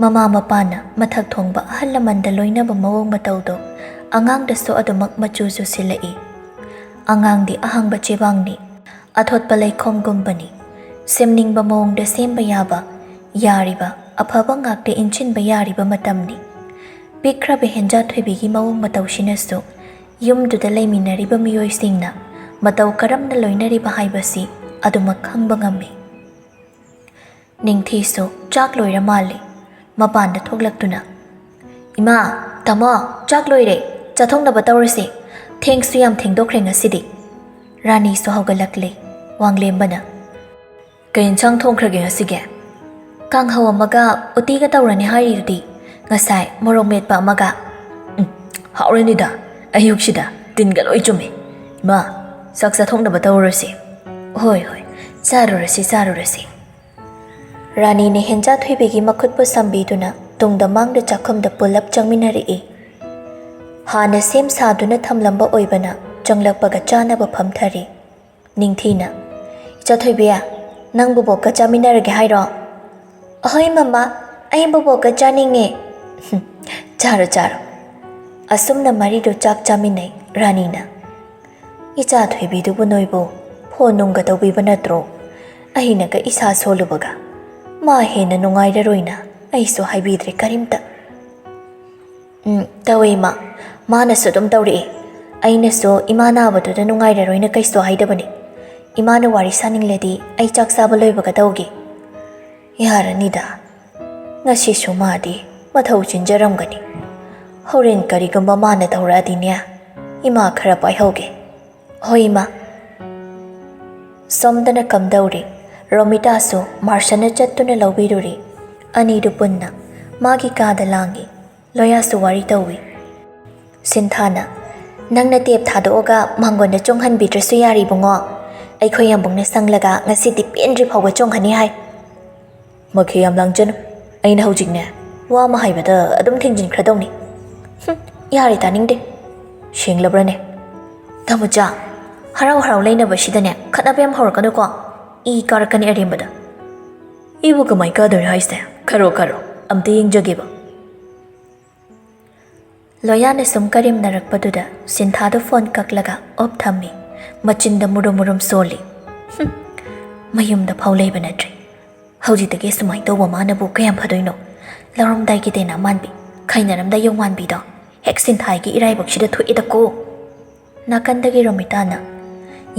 ꯃꯃꯥ ꯃꯄꯥꯅ ꯃꯊꯛ ꯊꯣꯡꯕ ꯑꯍꯜ ꯂꯃꯟꯗ ꯂꯣꯏꯅꯕ ꯃꯑꯣꯡ ꯃꯇꯧꯗꯣ ꯑꯉꯥꯡꯗꯁꯨ ꯑꯗꯨꯃꯛ ꯃꯆꯨ ꯆꯨꯁꯤꯜꯂꯛꯏ꯫ ꯑꯉꯥꯡꯗꯤ ꯑꯍꯥꯡꯕ ꯆꯦꯕꯥꯡꯅꯤ, ꯑꯊꯣꯠꯄ ꯂꯩꯈꯣꯝꯒꯨꯝꯕꯅꯤ꯫ ꯁꯦꯝꯅꯤꯡꯕ ꯃꯑꯣꯡꯗ ꯁꯦꯝꯕ ꯌꯥꯕ, ꯌꯥꯔꯤꯕ, ꯑꯐꯕ ꯉꯥꯛꯇ ꯏꯟꯁꯤꯟꯕ ꯌꯥꯔꯤꯕ ꯃꯇꯝꯅꯤ꯫ ꯄꯤꯛꯈ꯭ꯔꯕ ꯍꯦꯟꯖꯥ ꯊꯣꯏꯕꯤꯒꯤ ꯃꯑꯣꯡ ꯃꯇꯧꯁꯤꯅꯁꯨ ꯌꯨꯝꯗꯨꯗ ꯂꯩꯃꯤꯟꯅꯔꯤꯕ ꯃꯤꯑꯣꯏꯁꯤꯡꯅ ꯃꯇꯧ ꯀꯔꯝꯅ ꯂꯣꯏꯅꯔꯤꯕ ꯍꯥꯏꯕꯁꯤ ꯑꯗꯨꯃꯛ ꯈꯪꯕ ꯉꯝꯃꯤ꯫ ꯅꯤꯡꯊꯤꯁꯨ ꯆꯥꯛ ꯂꯣꯏꯔ ꯃꯥꯜꯂꯤ꯫ ꯃꯄꯥꯟꯗ ꯊꯣꯛꯂꯛꯇꯨꯅ, "ꯏꯃꯥ, ꯇꯥꯃꯣ, ꯆꯥꯛ ꯂꯣꯏꯔꯦ, ꯆꯥꯊꯣꯛꯅꯕ ꯇꯧꯔꯁꯤ꯫ ꯊꯦꯡꯁꯨ ꯌꯥꯝ ꯊꯦꯡꯗꯣꯛꯈ꯭ꯔꯦ ꯉꯁꯤꯗꯤ꯫" ꯔꯥꯅꯤꯁꯨ ꯍꯧꯒꯠꯂꯛꯂꯦ꯫ ꯋꯥꯡꯂꯦꯝꯕꯅ, "ꯀꯩ ꯏꯟꯁꯥꯡ ꯊꯣꯡꯈ꯭ꯔꯒꯦ ꯉꯁꯤꯒꯤ?" "ꯀꯥꯡꯍꯧ ꯑꯃꯒ ꯎꯇꯤꯒ ꯇꯧꯔꯅꯤ ꯍꯥꯏꯔꯤꯗꯨꯗꯤ, ꯉꯁꯥꯏ ꯃꯣꯔꯣꯛ ꯃꯦꯠꯄ ꯑꯃꯒ꯫" "ꯎꯝ, ꯍꯥꯎꯔꯅꯤꯗ, ꯑꯌꯨꯛꯁꯤꯗ ꯇꯤꯟꯒ ꯂꯣꯏ ꯆꯨꯝꯃꯤ꯫ ꯏꯃꯥ, ꯆꯥꯛ ꯆꯥꯊꯣꯛꯅꯕ ꯇꯧꯔꯁꯤ꯫" "ꯍꯣꯏ, ꯍꯣꯏ, ꯆꯥꯔꯨꯔꯁꯤ, ꯆꯥꯔꯨꯔꯁꯤ꯫" ꯔꯥꯅꯤꯅ ꯍꯦꯟꯖꯥ ꯊꯣꯏꯕꯤꯒꯤ ꯃꯈꯨꯠꯄꯨ ꯁꯝꯕꯤꯗꯨꯅ ꯇꯨꯡꯗ ꯃꯥꯡꯗ ꯆꯥꯛꯈꯨꯝꯗ ꯄꯨꯂꯞ ꯆꯪꯃꯤꯟꯅꯔꯛꯏ꯫ ꯍꯥꯟꯅ ꯁꯦꯝ ꯁꯥꯗꯨꯅ ꯊꯝꯂꯝꯕ ꯑꯣꯏꯕꯅ ꯆꯪꯂꯛꯄꯒ ꯆꯥꯅꯕ ꯐꯝꯊꯔꯤ꯫ ꯅꯤꯡꯊꯤꯅ, "ꯏꯆꯥ ꯊꯣꯏꯕꯤ, ꯅꯪ ꯕꯣꯕꯣꯛꯀ ꯆꯥꯃꯤꯟꯅꯔꯒꯦ ꯍꯥꯏꯔꯣ?" "ꯑꯍꯣꯏ ꯃꯃꯥ, ꯑꯩ ꯕꯣꯕꯣꯛꯀ ꯆꯥꯅꯤꯡꯉꯦ꯫" "ꯆꯥꯔꯣ, ꯆꯥꯔꯣ꯫" ꯑꯁꯨꯝꯅ ꯃꯔꯤꯗꯨ ꯆꯥꯛ ꯆꯥꯃꯤꯟꯅꯩ꯫ ꯔꯥꯅꯤꯅ, "ꯏꯆꯥ ꯊꯣꯏꯕꯤꯗꯨꯕꯨ ꯅꯣꯏꯕꯨ ꯐꯣꯟ ꯅꯨꯡꯒ ꯇꯧꯕꯤꯕ ꯅꯠꯇ꯭ꯔꯣ? ꯑꯩꯅꯒ ꯏꯁꯥ ꯁꯣꯜꯂꯨꯕꯒ ꯃꯥ ꯍꯦꯟꯅ ꯅꯨꯡꯉꯥꯏꯔꯔꯣꯏꯅ ꯑꯩꯁꯨ ꯍꯥꯏꯕꯤꯗ꯭ꯔꯦ ꯀꯔꯤꯝꯇ꯫" "ꯎꯝ, ꯇꯧꯋꯦ ꯏꯃꯥ, ꯃꯥꯅꯁꯨ ꯑꯗꯨꯝ ꯇꯧꯔꯛꯑꯦ꯫ ꯑꯩꯅꯁꯨ ꯏꯃꯥ ꯅꯥꯕꯗꯨꯗ ꯅꯨꯡꯉꯥꯏꯔꯔꯣꯏꯅ ꯀꯩꯁꯨ ꯍꯥꯏꯗꯕꯅꯤ꯫ ꯏꯃꯥꯅ ꯋꯥꯔꯤ ꯁꯥꯅꯤꯡꯂꯗꯤ ꯑꯩ ꯆꯥꯛ ꯆꯥꯕ ꯂꯣꯏꯕꯒ ꯇꯧꯒꯦ꯫" "ꯌꯥꯔꯅꯤꯗ, ꯉꯁꯤꯁꯨ ꯃꯥꯗꯤ ꯃꯊꯧ ꯆꯤꯟꯖꯔꯝꯒꯅꯤ꯫ ꯍꯣꯔꯦꯟ ꯀꯔꯤꯒꯨꯝꯕ ꯃꯥꯅ ꯇꯧꯔꯛꯑꯗꯤꯅꯦ, ꯏꯃꯥ ꯈꯔ ꯄꯥꯏꯍꯧꯒꯦ꯫" "ꯍꯣꯏ ꯏꯃꯥ꯫" ꯁꯣꯝꯗꯅ ꯀꯝꯗꯧꯔꯤ? ꯔꯣꯃꯤꯇꯥꯁꯨ ꯃꯥꯔꯁꯟꯅ ꯆꯠꯇꯨꯅ ꯂꯧꯕꯤꯔꯨꯔꯤ꯫ ꯑꯅꯤꯗꯨ ꯄꯨꯟꯅ ꯃꯥꯒꯤ ꯀꯥꯗ ꯂꯥꯡꯏ꯫ ꯂꯣꯌꯥꯁꯨ ꯋꯥꯔꯤ ꯇꯧꯏ꯫ ꯁꯤꯟꯊꯥꯅ, "ꯅꯪꯅ ꯇꯦꯞ ꯊꯥꯗꯣꯛꯑꯒ ꯃꯥꯡꯒꯣꯟꯗ ꯆꯣꯡꯍꯟꯕꯤꯗ꯭ꯔꯁꯨ ꯌꯥꯔꯦ ꯏꯕꯨꯡꯉꯣ꯫ ꯑꯩꯈꯣꯏ ꯌꯥꯝꯕꯨꯡꯅ ꯁꯪꯂꯒ ꯉꯁꯤꯗꯤ ꯄꯦꯟꯗ꯭ꯔꯤ ꯐꯥꯎꯕ ꯆꯣꯡꯍꯟꯅꯤ ꯍꯥꯏ꯫" "ꯃꯈꯩ ꯌꯥꯝ ꯂꯥꯡꯖꯅꯨ꯫ ꯑꯩꯅ ꯍꯧꯖꯤꯛꯅꯦ, ꯋꯥ ꯑꯃ ꯍꯥꯏꯕꯗ ꯑꯗꯨꯝ ꯊꯤꯡꯖꯤꯟꯈ꯭ꯔꯗꯧꯅꯤ꯫" "ꯍꯨꯝ, ꯌꯥꯔꯦ, ꯇꯥꯅꯤꯡꯗꯦ꯫ ꯁꯦꯡꯂꯕ꯭ꯔꯅꯦ?" "ꯇꯥꯃꯣꯆꯥ, ꯍꯔꯥꯎ ꯍꯔꯥꯎ ꯂꯩꯅꯕꯁꯤꯗꯅꯦ ꯈꯠꯅꯕ ꯌꯥꯝ ꯍꯧꯔꯛꯀꯅꯨꯀꯣ꯫ ꯏ ꯀꯥꯔꯛꯀꯅꯤ ꯑꯔꯦꯝꯕꯗ꯫" "ꯏꯕꯨ ꯀꯃꯥꯏ ꯀꯥꯗꯣꯏꯅꯣ ꯍꯥꯏꯁꯦ? ꯈꯔꯣ, ꯈꯔꯣ, ꯑꯝꯇ ꯌꯦꯡꯖꯒꯦꯕ꯫" ꯂꯣꯌꯥꯅ ꯁꯨꯝ ꯀꯔꯦꯝꯅꯔꯛꯄꯗꯨꯗ ꯁꯤꯟꯊꯥꯗꯣ ꯐꯣꯟ ꯀꯛꯂꯒ ꯑꯣꯞ ꯊꯝꯃꯤ꯫ ꯃꯆꯤꯟꯗ ꯃꯨꯔꯨꯝ ꯃꯨꯔꯨꯝ ꯁꯣꯜꯂꯤ꯫ "ꯍꯨꯝ, ꯃꯌꯨꯝꯗ ꯐꯥꯎ ꯂꯩꯕ ꯅꯠꯇ꯭ꯔꯦ꯫ ꯍꯧꯖꯤꯛꯇꯒꯤ ꯁꯨꯃꯥꯏꯅ ꯇꯧꯕ ꯃꯥꯅꯕꯨ ꯀꯌꯥꯝ ꯐꯗꯣꯏꯅꯣ? ꯂꯧꯔꯝꯗꯥꯏꯒꯤ ꯗꯦꯅꯥ ꯃꯥꯟꯕꯤ, ꯈꯥꯏꯅꯔꯝꯗꯥꯏ ꯌꯣꯡ ꯃꯥꯟꯕꯤꯗꯣ ꯍꯦꯛ ꯁꯤꯟꯊꯥꯏꯒꯤ ꯏꯔꯥꯏꯕꯛꯁꯤꯗ ꯊꯣꯛꯑꯦꯗꯀꯣ꯫" ꯅꯥꯀꯟꯗꯒꯤ ꯔꯣꯃꯤꯇꯥꯅ,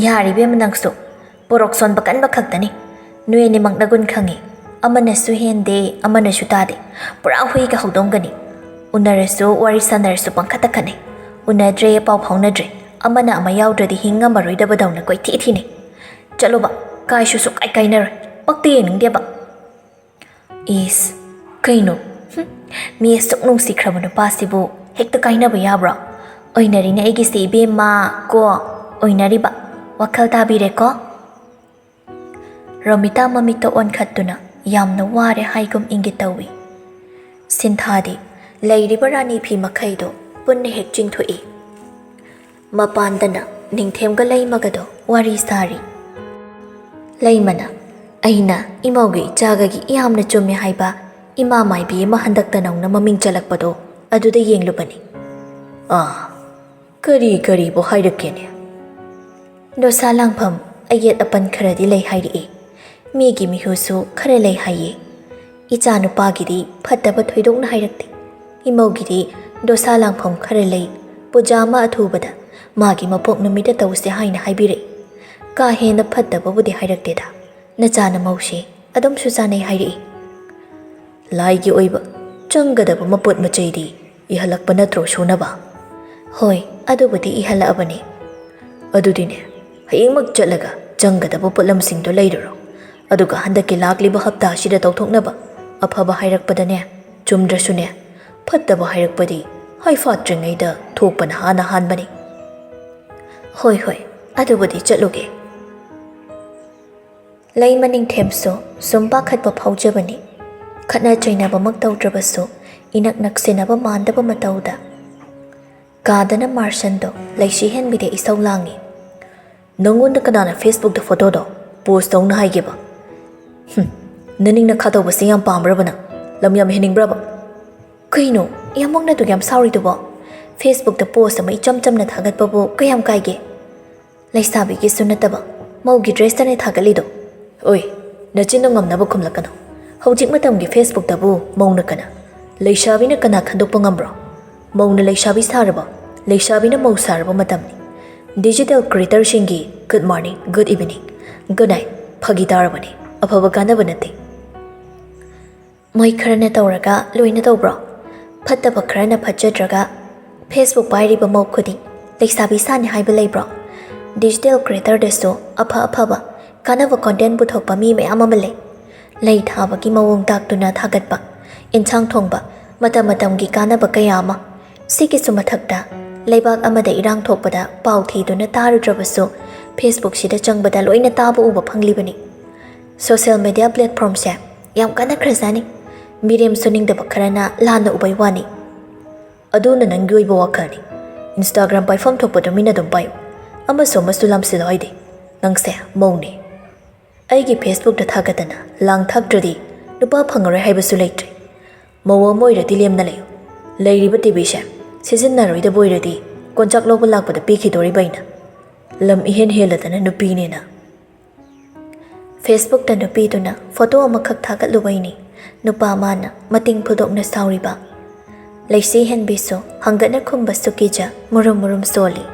"ꯌꯥꯔꯦ ꯏꯕꯦꯝꯃ ꯅꯪꯁꯨ, ꯄꯣꯔꯣꯛ ꯁꯣꯟꯕ ꯀꯟꯕ ꯈꯛꯇꯅꯤ꯫ ꯅꯣꯏ ꯑꯅꯤꯃꯛ ꯅꯒꯨꯟ ꯈꯪꯉꯤ꯫ ꯑꯃꯅꯁꯨ ꯍꯦꯟꯗꯦ, ꯑꯃꯅꯁꯨ ꯇꯥꯗꯦ꯫ ꯄꯨꯔꯥ ꯍꯨꯏꯒ ꯍꯧꯗꯣꯡꯒꯅꯤ꯫ ꯎꯅꯔꯁꯨ, ꯋꯥꯔꯤ ꯁꯥꯟꯅꯔꯁꯨ ꯄꯪꯈꯠꯇ ꯈꯠꯅꯩ꯫ ꯎꯅꯗ꯭ꯔꯦ, ꯄꯥꯎ ꯐꯥꯎꯅꯗ꯭ꯔꯦ꯫ ꯑꯃꯅ ꯑꯃ ꯌꯥꯎꯗ꯭ꯔꯗꯤ ꯍꯤꯡ ꯉꯝꯃꯔꯣꯏꯗꯕꯗꯧꯅ ꯀꯣꯏꯊꯤ ꯊꯤꯅꯩ꯫ ꯆꯠꯂꯣꯕ, ꯀꯥꯏꯁꯨ ꯁꯨꯛꯀꯥꯏ ꯀꯥꯏꯅꯔꯣꯏ꯫ ꯄꯛꯇꯦ, ꯌꯦꯡꯅꯤꯡꯗꯦꯕ꯫" "ꯏꯁ, ꯀꯩꯅꯣ? ꯍꯨꯝ, ꯃꯤ ꯑꯁꯨꯛ ꯅꯨꯡꯁꯤꯈ꯭ꯔꯕ ꯅꯨꯄꯥꯁꯤꯕꯨ ꯍꯦꯛꯇ ꯀꯥꯏꯅꯕ ꯌꯥꯕ꯭ꯔꯣ? ꯑꯣꯏꯅꯔꯤꯅꯦ ꯑꯩꯒꯤꯁꯦ ꯏꯕꯦꯝꯃ ꯀꯣ, ꯑꯣꯏꯅꯔꯤꯕ꯫ ꯋꯥꯈꯜ ꯇꯥꯕꯤꯔꯦꯀꯣ?" ꯔꯣꯃꯤꯇꯥ ꯃꯃꯤꯠꯇ ꯑꯣꯟꯈꯠꯇꯨꯅ ꯌꯥꯝꯅ ꯋꯥꯔꯦ ꯍꯥꯏꯒꯨꯝ ꯏꯪꯒꯤꯠ ꯇꯧꯏ꯫ ꯁꯤꯟꯊꯥꯗꯤ ꯂꯩꯔꯤꯕ ꯔꯥꯅꯤ ꯐꯤ ꯃꯈꯩꯗꯣ ꯄꯨꯟꯅ ꯍꯦꯛ ꯆꯤꯡꯊꯣꯛꯏ꯫ ꯃꯄꯥꯟꯗꯅ ꯅꯤꯡꯊꯦꯝꯒ ꯂꯩꯃꯒꯗꯣ ꯋꯥꯔꯤ ꯁꯥꯔꯤ꯫ ꯂꯩꯃꯅ, "ꯑꯩꯅ ꯏꯃꯧꯒꯤ ꯏꯆꯥꯒꯒꯤ ꯌꯥꯝꯅ ꯆꯨꯝꯃꯦ ꯍꯥꯏꯕ ꯏꯃꯥ ꯃꯥꯏꯕꯤ ꯑꯃ ꯍꯟꯗꯛꯇ ꯅꯧꯅ ꯃꯃꯤꯡ ꯆꯠꯂꯛꯄꯗꯣ ꯑꯗꯨꯗ ꯌꯦꯡꯂꯨꯕꯅꯤ꯫" "ꯑꯥ, ꯀꯔꯤ ꯀꯔꯤꯕꯨ ꯍꯥꯏꯔꯛꯀꯦꯅꯦ?" "ꯗꯣꯁꯥ ꯂꯥꯡꯐꯝ ꯑꯌꯦꯠ ꯑꯄꯟ ꯈꯔꯗꯤ ꯂꯩ ꯍꯥꯏꯔꯛꯏ꯫ ꯃꯤꯒꯤ ꯃꯤꯍꯨꯠꯁꯨ ꯈꯔ ꯂꯩ ꯍꯥꯏꯌꯦ꯫ ꯏꯆꯥꯅꯨꯄꯥꯒꯤꯗꯤ ꯐꯠꯇꯕ ꯊꯣꯏꯗꯣꯛꯅ ꯍꯥꯏꯔꯛꯇꯦ꯫ ꯏꯃꯧꯒꯤꯗꯤ ꯗꯣꯁꯥ ꯂꯥꯡꯐꯝ ꯈꯔ ꯂꯩ, ꯄꯨꯖꯥ ꯑꯃ ꯑꯊꯨꯕꯗ ꯃꯥꯒꯤ ꯃꯄꯣꯛ ꯅꯨꯃꯤꯠꯇ ꯇꯧꯁꯦ ꯍꯥꯏꯅ ꯍꯥꯏꯕꯤꯔꯛꯏ꯫ ꯀꯥ ꯍꯦꯟꯅ ꯐꯠꯇꯕꯕꯨꯗꯤ ꯍꯥꯏꯔꯛꯇꯦꯗ꯫ ꯅꯆꯥꯅ ꯃꯧꯁꯦ ꯑꯗꯨꯝꯁꯨ ꯆꯥꯅꯩ ꯍꯥꯏꯔꯛꯏ꯫ ꯂꯥꯏꯒꯤ ꯑꯣꯏꯕ ꯆꯪꯒꯗꯕ ꯃꯄꯣꯠ ꯃꯆꯩꯗꯤ ꯏꯍꯜꯂꯛꯄ ꯅꯠꯇ꯭ꯔꯣ ꯁꯨꯅꯕ?" "ꯍꯣꯏ, ꯑꯗꯨꯕꯨꯗꯤ ꯏꯍꯜꯂꯛꯑꯕꯅꯤ꯫" "ꯑꯗꯨꯗꯤꯅꯦ, ꯍꯌꯦꯡꯃꯛ ꯆꯠꯂꯒ ꯆꯪꯒꯗꯕ ꯄꯣꯠꯂꯝꯁꯤꯡꯗꯣ ꯂꯩꯔꯨꯔꯣ꯫ ꯑꯗꯨꯒ ꯍꯟꯗꯛꯀꯤ ꯂꯥꯛꯂꯤꯕ ꯍꯞꯇꯥꯁꯤꯗ ꯇꯧꯊꯣꯛꯅꯕ ꯑꯐꯕ ꯍꯥꯏꯔꯛꯄꯗꯅꯦ, ꯆꯨꯝꯗ꯭ꯔꯁꯨꯅꯦ, ꯐꯠꯇꯕ ꯍꯥꯏꯔꯛꯄꯗꯤ ꯍꯩ ꯐꯥꯠꯇ꯭ꯔꯤꯉꯩꯗ ꯊꯣꯛꯄꯅ ꯍꯥꯟꯅ ꯍꯥꯟꯕꯅꯤ꯫ "ꯍꯣꯏ, ꯍꯣꯏ, ꯑꯗꯨꯕꯨꯗꯤ ꯆꯠꯂꯨꯒꯦ꯫" ꯂꯩꯃ ꯅꯤꯡꯊꯦꯝꯁꯨ ꯁꯨꯝ ꯄꯥꯈꯠꯄ ꯐꯥꯎꯖꯕꯅꯤ꯫ ꯈꯠꯅ ꯆꯩꯅꯕꯃꯛ ꯇꯧꯗ꯭ꯔꯕꯁꯨ, ꯏꯅꯛ ꯅꯛꯁꯤꯟꯅꯕ ꯃꯥꯟꯗꯕ ꯃꯇꯧꯗ꯫ ꯀꯥꯗꯅ ꯃꯥꯔꯁꯟꯗꯣ ꯂꯩꯁꯤ ꯍꯦꯟꯕꯤꯗ ꯏꯁꯧ ꯂꯥꯡꯉꯤ꯫ "ꯅꯪꯉꯣꯟꯗ ꯀꯅꯥꯅ Facebookꯇ ꯐꯣꯇꯣꯗꯣ ꯄꯣꯁ ꯇꯧꯅ ꯍꯥꯏꯒꯦꯕ? ꯍꯨꯝ, ꯅꯅꯤꯡ ꯅꯈꯥ ꯇꯧꯕꯁꯦ ꯌꯥꯝ ꯄꯥꯝꯕ꯭ꯔꯕ ꯅꯪ? ꯂꯝ ꯌꯥꯝ ꯍꯦꯟꯅꯤꯡꯕ꯭ꯔꯕ?" "ꯀꯩꯅꯣ, ꯌꯥꯝ ꯃꯧꯅ ꯑꯗꯨꯛ ꯌꯥꯝ ꯁꯥꯎꯔꯤꯗꯨꯕꯣ? Facebookꯇ ꯄꯣꯁ ꯑꯃ ꯏꯆꯝ ꯆꯝꯅ ꯊꯥꯒꯠꯄꯕꯨ ꯀꯌꯥꯝ ꯀꯥꯏꯒꯦ? ꯂꯩꯁꯥꯕꯤꯒꯤꯁꯨ ꯅꯠꯇꯕ, ꯃꯧꯒꯤ ꯗ꯭ꯔꯦꯁꯇꯅꯦ ꯊꯥꯒꯠꯂꯤꯗꯣ꯫" "ꯑꯣꯏ, ꯅꯆꯤꯟꯗꯣ ꯉꯝꯅꯕ ꯈꯨꯝꯂꯛꯀꯅꯨ꯫ ꯍꯧꯖꯤꯛ ꯃꯇꯝꯒꯤ Facebookꯇꯕꯨ ꯃꯧꯅ ꯀꯅꯥ, ꯂꯩꯁꯥꯕꯤꯅ ꯀꯅꯥ ꯈꯟꯗꯣꯛꯄ ꯉꯝꯕ꯭ꯔꯣ? ꯃꯧꯅ ꯂꯩꯁꯥꯕꯤ ꯁꯥꯔꯕ, ꯂꯩꯁꯥꯕꯤꯅ ꯃꯧ ꯁꯥꯔꯕ ꯃꯇꯝꯅꯤ꯫ Digital creatorꯁꯤꯡꯒꯤ good morning, good evening, good night ꯐꯥꯒꯤ ꯇꯥꯔꯕꯅꯤ꯫ ꯑꯐꯕ ꯀꯥꯟꯅꯕ ꯅꯠꯇꯦ꯫" "ꯃꯣꯏ ꯈꯔꯅ ꯇꯧꯔꯒ ꯂꯣꯏꯅ ꯇꯧꯕ꯭ꯔꯣ? ꯐꯠꯇꯕ ꯈꯔꯅ ꯐꯠꯆꯗ꯭ꯔꯒ Facebook ꯄꯥꯏꯔꯤꯕ ꯃꯧ ꯈꯨꯗꯤꯡ ꯂꯩꯁꯥꯕꯤ ꯁꯥꯅꯤ ꯍꯥꯏꯕ ꯂꯩꯕ꯭ꯔꯣ? Digital creatorꯗꯁꯨ ꯑꯐ ꯑꯐꯕ ꯀꯥꯟꯅꯕ content ꯄꯨꯊꯣꯛꯄ ꯃꯤ ꯃꯌꯥꯝ ꯑꯃ ꯂꯩ꯫ ꯂꯩ ꯊꯥꯕꯒꯤ ꯃꯑꯣꯡ ꯇꯥꯛꯇꯨꯅ ꯊꯥꯒꯠꯄ, ꯏꯟꯁꯥꯡ ꯊꯣꯡꯕ, ꯃꯇꯝ ꯃꯇꯝꯒꯤ ꯀꯥꯟꯅꯕ ꯀꯌꯥ ꯑꯃ꯫ ꯁꯤꯒꯤꯁꯨ ꯃꯊꯛꯇ, ꯂꯩꯕꯥꯛ ꯑꯃꯗ ꯏꯔꯥꯡ ꯊꯣꯛꯄꯗ ꯄꯥꯎ ꯊꯤꯗꯨꯅ ꯇꯥꯔꯨꯗ꯭ꯔꯕꯁꯨ, Facebookꯁꯤꯗ ꯆꯪꯕꯗ ꯂꯣꯏꯅ ꯇꯥꯕ ꯎꯕ ꯐꯪꯂꯤꯕꯅꯤ꯫ Social media platformꯁꯦ ꯌꯥꯝ ꯀꯥꯟꯅꯈ꯭ꯔꯖꯥꯠꯅꯤ꯫ ꯃꯤꯔꯦꯝ ꯁꯨꯅꯤꯡꯗꯕ ꯈꯔꯅ ꯂꯥꯟꯅ ꯎꯕꯩ ꯋꯥꯅꯤ꯫ ꯑꯗꯨꯅ ꯅꯪꯒꯤ ꯑꯣꯏꯕ ꯋꯥꯈꯜꯅꯤ꯫ Instagram ꯄꯥꯏꯐꯝ ꯊꯣꯛꯄꯗꯣ ꯃꯤꯅ ꯑꯗꯨꯝ ꯄꯥꯏꯌꯨ꯫ ꯑꯃꯁꯨ ꯑꯃꯁꯨ ꯂꯥꯝꯁꯤꯜꯂꯣ ꯍꯥꯏꯗꯦ꯫ ꯅꯪꯁꯦ ꯃꯧꯅꯦ꯫ ꯑꯩꯒꯤ Facebookꯇ ꯊꯥꯒꯠꯇꯅ ꯂꯥꯡ ꯊꯥꯛꯇ꯭ꯔꯗꯤ ꯅꯨꯄꯥ ꯐꯪꯉꯔꯣꯏ ꯍꯥꯏꯕꯁꯨ ꯂꯩꯇ꯭ꯔꯦ꯫ ꯃꯧ ꯑꯃ ꯑꯣꯏꯔꯗꯤ ꯂꯦꯝꯅ ꯂꯩꯌꯨ꯫ ꯂꯩꯔꯤꯕ TVꯁꯦ ꯁꯤꯖꯤꯟꯅꯔꯣꯏꯗꯕ ꯑꯣꯏꯔꯗꯤ ꯀꯣꯟꯆꯥꯛ ꯂꯧꯕ ꯂꯥꯛꯄꯗ ꯄꯤꯈꯤꯗꯣꯔꯤꯕ ꯑꯩꯅ꯫ ꯂꯝ ꯏꯍꯦꯟ ꯍꯦꯜꯂꯗꯅ ꯅꯨꯄꯤꯅꯦꯅ꯫ Facebookꯇ ꯅꯨꯄꯤꯗꯨꯅ ꯐꯣꯇꯣ ꯑꯃꯈꯛ ꯊꯥꯒꯠꯂꯨꯕꯩꯅꯤ ꯅꯨꯄꯥ ꯃꯥꯅ ꯃꯇꯤꯡ ꯐꯨꯗꯣꯛꯅ ꯁꯥꯎꯔꯤꯕ꯫ ꯂꯩꯁꯤ ꯍꯦꯟꯕꯤꯁꯨ ꯍꯪꯒꯠꯅ ꯈꯨꯝꯕꯁꯨ ꯀꯤꯖ ꯃꯨꯔꯨꯝ ꯃꯨꯔꯨꯝ ꯁꯣꯜꯂꯤ꯫